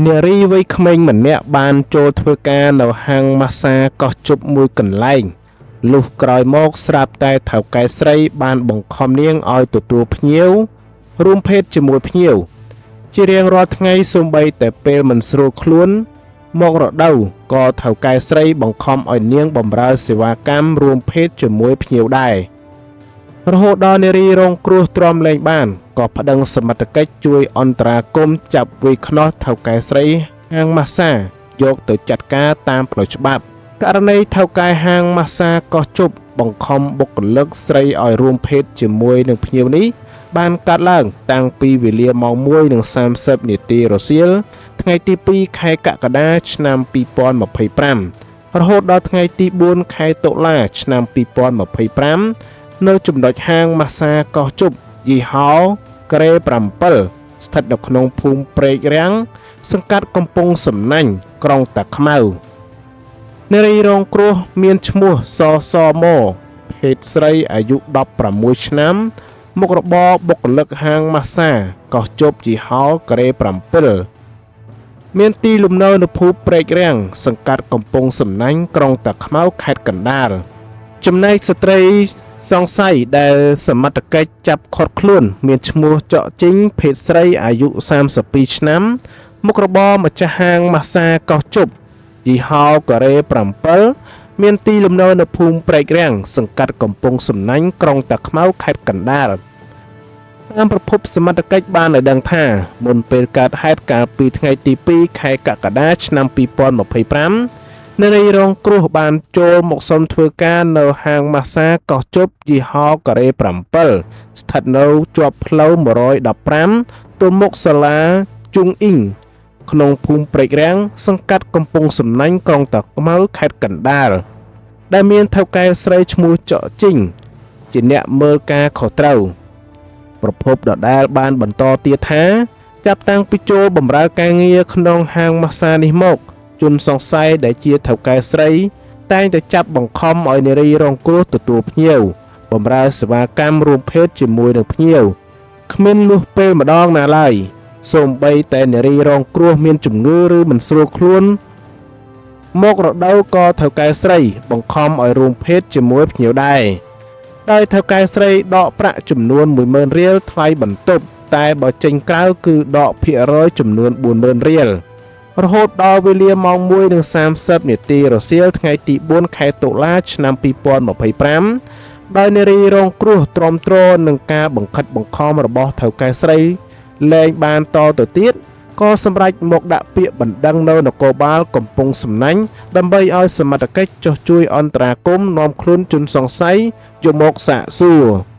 នារីវ័យក្មេងម្នាក់បានចូលធ្វើការនៅហាងម៉ាស្សាកោះជប់មួយកន្លែងលុះក្រោយមកស្រាប់តែថៅកែស្រីបានបង្ខំនាងឲ្យទទួលភ្ញៀវរួមភេទជាមួយភ្ញៀវជារៀងរាល់ថ្ងៃសូម្បីតែពេលមិនស្រួលខ្លួនមករដូវក៏ថៅកែស្រីបង្ខំឲ្យនាងបម្រើសេវាកម្មរួមភេទជាមួយភ្ញៀវដែររហូតដល់នារីរងគ្រោះទ្រាំលែងបានក៏ប្តឹងសមត្ថកិច្ចជួយអន្តរាគមន៍ចាប់វាយខ្នោះថៅកែស្រីហាងម៉ាស្សាយកទៅចាត់ការតាមផ្លូវច្បាប់ករណីថៅកែហាងម៉ាស្សាកោះជប់បង្ខំបុគ្គលិកស្រីឲ្យរួមភេទជាមួយនឹងភ្ញៀវនេះបានកើតឡើងតាំងពីវេលាម៉ោង1:30នាទីរសៀលថ្ងៃទី2ខែកក្កដាឆ្នាំ2025រហូតដល់ថ្ងៃទី4ខែតុលាឆ្នាំ2025នៅចំណុចហាងម៉ាស្សាកោះជប់យីហោក្រេ7ស្ថិតនៅក្នុងភូមិព្រែករាំងសង្កាត់កំពង់សំណាញ់ក្រុងតាខ្មៅនារីរងគ្រោះមានឈ្មោះសសមភេទស្រីអាយុ16ឆ្នាំមុខរបរបុគ្គលិកហាងម៉ាស្សាកោះជប់យីហោក្រេ7មានទីលំនៅនៅភូមិព្រែករាំងសង្កាត់កំពង់សំណាញ់ក្រុងតាខ្មៅខេត្តកណ្ដាលចំណែកស្ត្រីសង្ស័យដែលសមត្ថកិច្ចចាប់ឃាត់ខ្លួនមានឈ្មោះចកជីងភេទស្រីអាយុ32ឆ្នាំមុខរបរម្ចាស់ហាងម៉ាស្សាកោះជប់យីហោការ៉េ7មានទីលំនៅនៅភូមិព្រែករាំងសង្កាត់កំពង់សំណាញ់ក្រុងតាខ្មៅខេត្តកណ្ដាលតាមប្រភពសមត្ថកិច្ចបានឲ្យដឹងថាមុនពេលកើតហេតុកាលពីថ្ងៃទី2ខែកក្កដាឆ្នាំ2025នារីរងគ្រោះបានចូលមកសុំធ្វើការនៅហាងម៉ាស្សាកោះជប់យីហោការ៉េ7ស្ថិតនៅជាប់ផ្លូវ115ទល់មុខសាលាជុងអ៊ីងក្នុងភូមិព្រែករាំងសង្កាត់កំពង់សំណាញ់ក្រុងតាខ្មៅខេត្តកណ្ដាលដែលមានថៅកែស្រីឈ្មោះចកជីងជាអ្នកមើលការខុសត្រូវប្រភពដដែលបានបន្តទៀតថាចាប់តាំងពីចូលបម្រើការងារក្នុងហាងម៉ាស្សានេះមកជនសង្ស័យដែលជាថៅកែស្រីតែងតែចាប់បង្ខំឲ្យនារីរងគ្រោះទទួលភ្ញៀវបម្រើសេវាកម្មរួមភេទជាមួយនឹងភ្ញៀវគ្មានលុះពេលម្ដងណាឡើយសូម្បីតែនារីរងគ្រោះមានជំងឺឬមិនស្រួលខ្លួនមករដូវក៏ថៅកែស្រីបង្ខំឲ្យរួមភេទជាមួយភ្ញៀវដែរដោយថៅកែស្រីដកប្រាក់ចំនួន10000រៀលថ្លៃបន្ទប់តែបើចេញក្រៅគឺដកភាគរយចំនួន40000រៀលរហូតដល់វេលាម៉ោង1:30នាទីរសៀលថ្ងៃទី4ខែតុលាឆ្នាំ2025ដោយនារីរងគ្រោះទ្រាំទ្រនឹងការបង្ខិតបង្ខំរបស់ថៅកែស្រីលែងបានតទៅទៀតក៏សម្រេចមកដាក់ពាក្យបណ្ដឹងនៅនគរបាលកំពង់សំណាញ់ដើម្បីឲ្យសមត្ថកិច្ចចុះជួយអន្តរាគមន៍នាំខ្លួនជនសង្ស័យយកមកសាកសួរ។